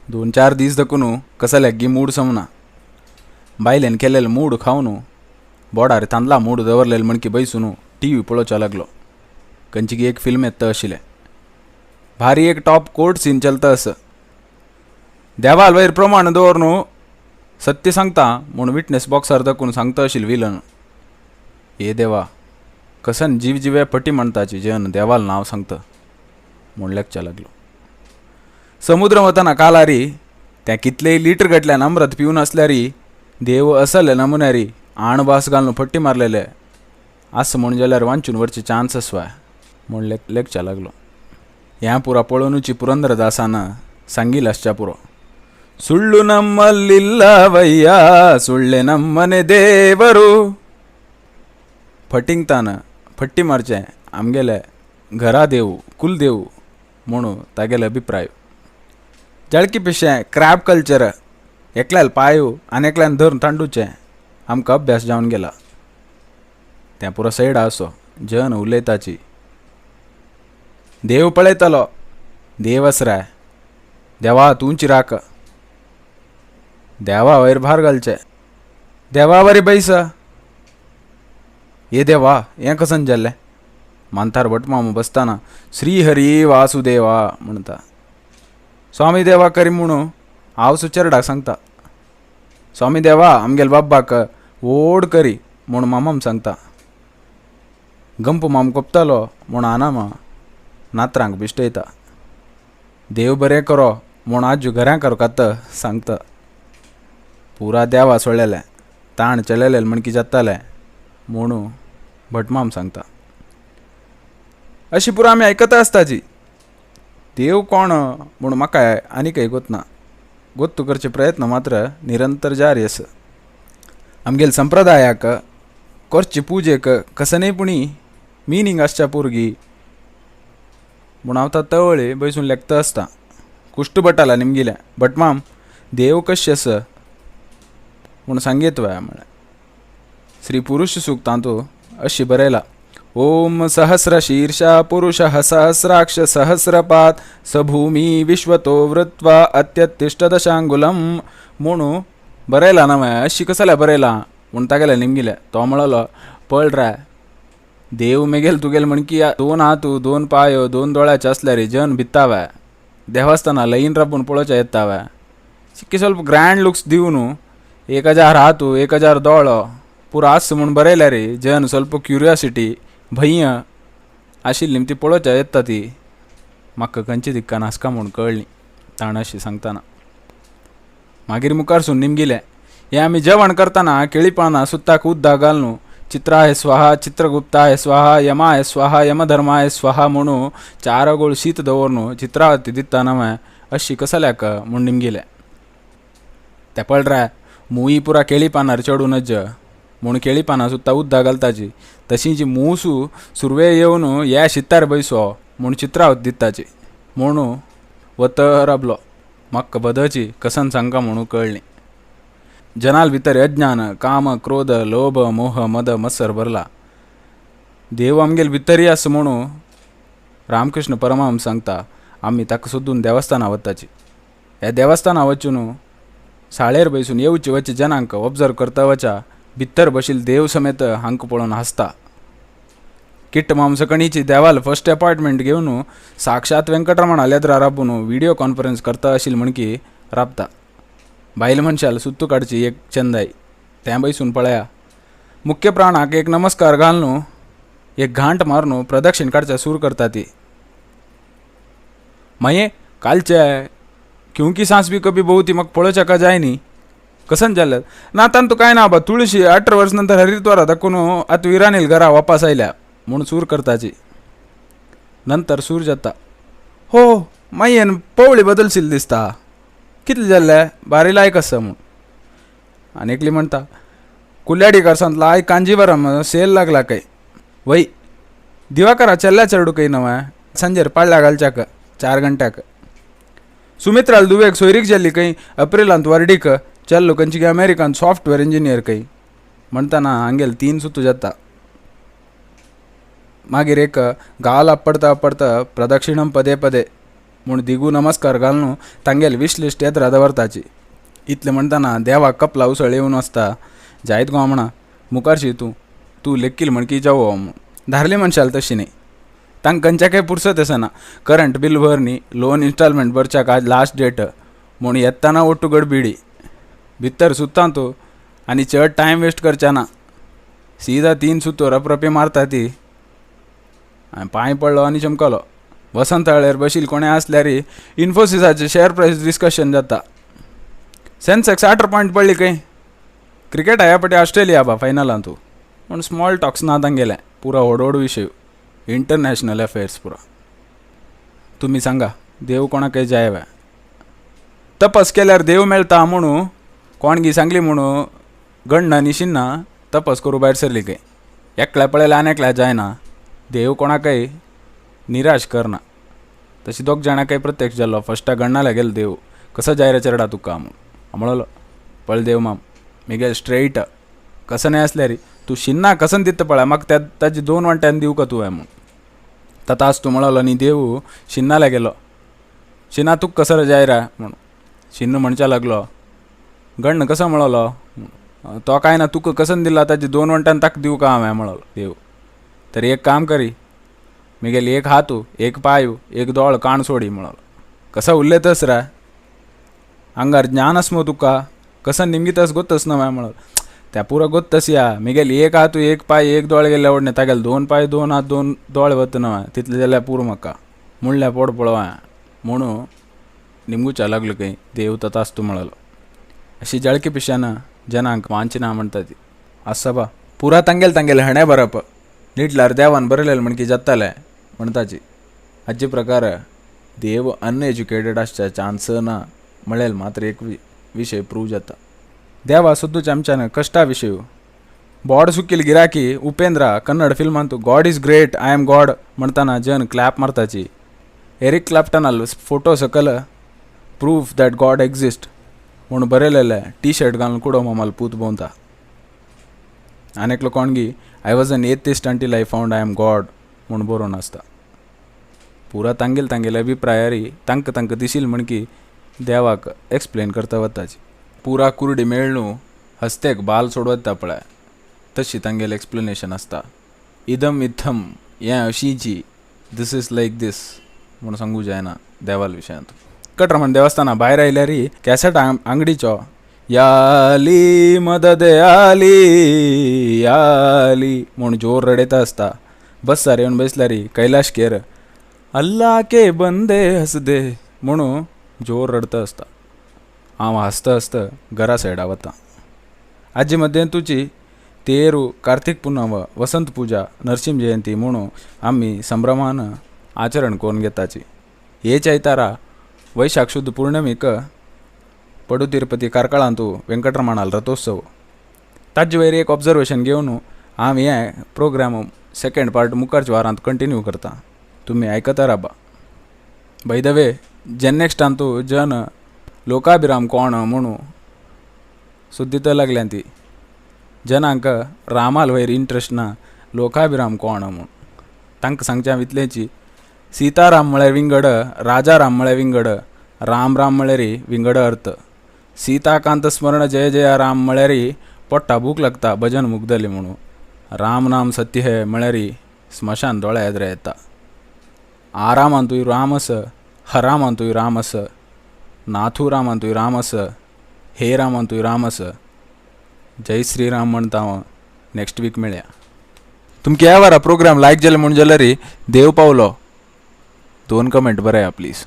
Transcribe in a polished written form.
दोन चार दीस दकून कसल्याक मूड समना. बायलेन केलेले मूड खावन बोडार तांदळा मूड दवरलेले म्हणकी बैसून टी व्ही पळोवच्या लागलो. खंयची एक फिल्म येता आशिल्लें. भारी एक टॉप कोर्ट सीन चलता असं. देवाल वयर प्रमाण दवर न्हू, सत्य सांगता म्हूण विटनेस बॉक्सार दाखोवन सांगता आशिल्लें विलन. ये देवा, कसन जीव जिवे पटी म्हणताची जन देवाल नांव सांगता म्हूण लेखच्या लागलो. समुद्र वतना कालारी त्या कितलेय लिटर गटल्यान अमृत पिवन आसल्यारी देव असले नमुन्यारी आणबास घालून फट्टी मारलेले असं म्हूण जाल्यार वांचून वरचे चान्स आसवाय म्हूण लेखच्या लागलो. ह्या पुरा पळोवनुची पुरंदरदासान सांगील आसच्या पुरो. ಸುಳ್ಳು ನಮ್ಮಲ್ಲಿಲ್ಲವಯ್ಯ, ಸುಳ್ಳೆ ನಮ್ಮನೆ ದೇವರು. फटिंगतान फट्टी मारचें आमगेले घरा देव कुलदेव म्हणून तागेले अभिप्राय. जळकी पिशें क्रॅब कल्चर, एकल्यान पायो आनी एकल्यान धरून तांडुचें आमकां अभ्यास जावन गेला. तें पुरो सैड आसो जन उलयताची. देव पळयतालो, देव आसराय, देवा तूंची राख. देवा वयर भार घालचे, देवा वरी बैस. ये देवा, हें कसन जाल्लें? मांतार भटमाम बसतना श्री हरी वासुदेवा म्हणटा. स्वामी देवा करी म्हणून हांव सुचरडाक सांगता. स्वामी देवा आमगेले बाब्बाक व्होड करी म्हूण मामाम सांगता. गंप माम कोपतालो म्हूण आनामा नात्रांक बिश्टयता. देव बरें करो म्हूण आजू घरां करकात सांगता. पुरा देवा सोडलेलें ताण चलयलें म्हणकी जातालें म्हणून भटमाम सांगता. अशी पुरा आमी आयकता आसताची. देव कोण म्हूण म्हाका आनी गोत ना. गोत्तू करचे प्रयत्न मात्र निरंतर जारी आसा. आमगेले संप्रदायाक करचे पुजेक कसनय पुणी मिनींग आसच्या पुरगी म्हूण हांव तवळे बैसून लेखता आसता. कुश्ट भटाला निमगिलें, भटमाम देव कशें आसा म्हूण सांगीत वय म्हळें. श्री पुरुष सुक्तांतू अशी बरयला, ओम सहस्र शीर्षा पुरुष सहस्राक्ष सहस्रपात स भूमी विश्वतो वृत्वा अत्यतिष्ठ दशांगुलम म्हणू बरयला ना. मागीर अशी कसल्या बरयला म्हूण तागेलें निमगिलें. तो म्हणलो, पळ रे, देव मेगेल तुगेल म्हणकी दोन हातू दोन पायो दोन दोळ्याचे असल्यार जन भित्तावे, देवस्थाना लईन राबून पळोवच्या येतावे. चिक्की ಸ್ವಲ್ಪ ग्रँड लुक्स दिवन 1000 हातू 1000 दोळो पुरो आस म्हूण बरयल्या रे, जन ಸ್ವಲ್ಪ क्युरियोसिटी भंय आशिल्ली ती पळोवच्या येता ती. म्हाका खंयची दिक्कान आसका म्हूण कळ्ळी ताण अशी सांगतना. मागीर मुखार सून निमगिलें, हें आमी जेवण करतना केळीपानां सुताक उद्दां घालून चित्राय स्वाहा, चित्रगुप्ताय स्वाहा, यमाय स्वाहा, यमधर्माय स्वाहा म्हणून चार गोळ शीत दवरून चित्रावती दिता नवें अशी कसल्याक म्हूण निमगिलें. ते पळरा मुई पुरा केळी पानार चडूनच म्हूण केळी पानां सुद्दां उद्दां घालताची, तशीच मूसू सुरवे येवन ह्या शितार बैसो म्हूण चित्रावत दिताची म्हणून वत राबलो. म्हाका बदची कसन सांगका म्हणून कळ्ळी. जनाल भितर अज्ञान काम क्रोध लोभ मोह मद मत्सर भरला. देव आमगेल भितरी आसा म्हणून रामकृष्ण परमहंस सांगता. आमी ताका सोदून देवस्थानां वताची. ह्या देवस्थानां वचून साळेर बैसून येवचे वचे जनांक ऑब्जर्व करता वचा भितर बशील देव समेत हांकां पळोवन हांसता. किट्ट मामसकणीची देवाल फर्स्ट अपॉयंटमेंट घेवन साक्षात व्यंकटरमणा लेद्रा राबून व्हिडिओ कॉन्फरन्स करता आशिल्ली म्हणकी राबता. बायल मनशाल सुत्तू काडची एक चंदाय तें बैसून पळया. मुख्य प्राणाक एक नमस्कार घालून एक घांट मारून प्रदक्षिण काडच्या सूर करता ती. मागीर कालचे क्योंकि सास बी कभी बहुती म्हाका पळोवच्या का जाय न्ही कसन जालें ना तांतू कांय ना बा. तुळशी 18 वर्स नंतर हरिद्वारा दाखोवन आतां इराणील घरा वापस आयल्या म्हूण सूर करताची. नंतर सूर जाता. हो मागीर पवळी बदलशील दिसता, कितले जाल्ले बारी लायक आसा म्हूण. आनी एकली म्हणटा, कुल्याडी करसांतला I Kanjeevaram sale लागला काय वय दिवाकरा चेल्ल्या चेडू काय नवें संजेर पाळ्ळ्या घालच्याक 4 घंट्याक. सुमित्राल दुवेक सोयरीक जाल्ली खंय एप्रिलांत वर्डीक चल्लो खंयची अमेरिकान सॉफ्टवेअर इंजिनियर खंय म्हणटाना हांगेल 3 सुत्तू जाता. मागीर एक गाल आपडता आपडता प्रदक्षिणम पदे पदे म्हूण दिगू नमस्कार घालून तांगेली विश लिस्ट येदरा दवरताची. इतलें म्हणटना देवाक कपला उसळ येवन वचता. जायत गो म्हणा मुखारशी तूं तूं लेखील म्हण की जावो म्हूण. धारली मनशाल तशी न्ही, तांकां खंयच्याकय पुरसत आसना. करंट बील भर न्ही, लोन इन्स्टॉलमेंट भरच्याक आज लास्ट डेट म्हूण येतना ओट्टू गडबिडी भितर सुत्ता तूं आनी चड टायम वेस्ट करचे ना. सीधा तीन सुतो रपरपी मारता ती आनी पांय पडलो आनी चमकलो. वसंत हळेर बशील कोणें आसल्यार इन्फोसिसाचे शेअर प्रायस डिस्कशन जाता. सेन्सेक्स 8 पॉयंट पडली खंय. क्रिकेट ह्या पटी ऑस्ट्रेलिया बा फायनलांत तूं. पूण स्मॉल टॉक्स ना तांगेले, पुरा व्हड व्हड विशय, इंटरनॅशनल अफेर्स पुरा. तुमी सांगा देव कोणाकय जाय वे? तपस केल्यार देव मेळटा म्हणू कोणगी सांगली म्हणू गण्ण निशिन्ना तपस करूं भायर सरली खंय. एकल्या पळयल्यार आनी एकल्या जायना. देव कोणाकय निराश करना. तशी दोग जाणांकय प्रत्यक्ष जाल्लो. फस्टा गण्णाला गेलो देव, कसो जाय रे चेरडा तुका म्हूण. म्हणलो पळय देव माम मिगेल स्ट्रेट कसं नाही असल्यारी तूं शिन्ना कसन दिता पळय म्हाका त्या ताजी दोन वांट्यान दिवं का तुवें म्हूण. ततास तूं म्हणलो न्ही देव शिन्नाला गेलो. शिन्ना तुका कसो जाय रे म्हूण. शिन्न म्हणच्या लागलो गण्ण कसो म्हणलो तो काय ना तुका कसन दिला ताजी दोन वांट्यान ताका दिवं का हांवें म्हणलो देव. तरी एक काम करी मिगेली एक हातू एक पांयू एक दोळ काण सोडी म्हणलो. कसो उलयतस रे अंगार ज्ञान आस मगो तुका कसं निमगितस गोतस ना म्हणलो. त्या पुरो गोत्तस या मिगेली एक हातू एक पांय एक दोळ गेल्या वडने तागेले दोन पांय दोन हात दोन दोळे वता ना तितले जाल्यार पुरो म्हाका म्हणल्यार पोड पळोवया म्हणून निमगुच्या लागलो खंय देव ततास तूं म्हणलो. अशी जळकी पिशान जनांक वांचना म्हणटा ती आसा बा. पुरा तांगेले तांगेले हणे बरप निटल्यार देवान बरयलेलें म्हण की जातालें म्हणटाची. हाजे प्रकार देव अनएज्युकेटेड आसच्या चान्स ना म्हणल्यार मात्र एक विशय प्रूव जाता. देवा सुद्दां आमच्यान कश्टा विशय बोड सुकील गिराकी उपेंद्रा कन्नड फिल्मांतू God is great I am God म्हणटाना जन क्लॅप मारताची. एरिक क्लॅप्टनाल फोटो सकल प्रूफ that God exist म्हूण बरयलेलें टी शर्ट घालून कुडो मामाल पूत भोंवता. आनी एकलो कोणगी I was an atheist until I found I am God म्हूण बरोवन आसता. पुरा तांगेले तांगेले अभिप्रायारी तांकां तांकां दिशील म्हण की देवाक एक्सप्लेन करता वताची. पुरा कुर्डी मेळ्ळू हस्तेक बाल सोडवता पळय तशी तांगेलें एक्सप्लेनेशन आसता. इदम इथम हें अशीची this is like दीस म्हूण सांगू जायना देवाल विशयांत. कटरमण देवस्थाना भायर आयल्यार कॅसेट आंगडीचो याली मदद याली याली म्हूण जोर रडयता आसता. बस्सार येवन बसल्यार कैलाश खेर अल्ला के बंदे हसदे म्हणून जोर रडता आसता. हांव हांसता हांसता घरा सायडा वता. आजी मदें तुजी तेरू कार्तीक पुनव वसंत पुजा नरसिंह जयंती म्हणून आमी संभ्रमान आचरण करून घेताची. हे चैतारा वैशाख शुद्ध पौर्णमीक पडू तिरुपती कार्कळांतू वेंकटरमणाल रथोत्सव. ताजे वयर एक ऑब्जर्वेशन घेवन हांव हें प्रोग्राम सेकेंड पार्ट मुखारच्या वारांत कंटिन्यू करता. तुमी आयकता राबा. बाय the way जेन नेक्स्टांतू जन लोकाभिराम कोण म्हणू सुद्दित लागल्या ती जनांक रामाल वयर इंट्रस्ट ना लोकाभिराम कोण म्हूण. तांकां सांगचें हांव इतलेंची सीताराम म्हळ्यार विंगड, राजाराम म्हळ्यार विंगड, राम राम म्हळ्यार विंगड अर्थ. सीताकांत स्मरण जय जय राम म्हळ्यार पोट्टा भूक लागता भजन मुगदली म्हणून. राम नाम सत्य है म्हळ्यार स्मशान दोळ्या एदरे येता. आरामांतूय राम आस, हरामांतूय राम आस, नाथू रामांतूय राम आस, हे रामांतूय राम आस. जय श्रीराम म्हणटा हांव. नेक्स्ट वीक मेळया. तुमकां ह्या वारा प्रोग्राम लायक जालें म्हूण जाल्यार देव पावलो दोन कमेंट बरया प्लीज.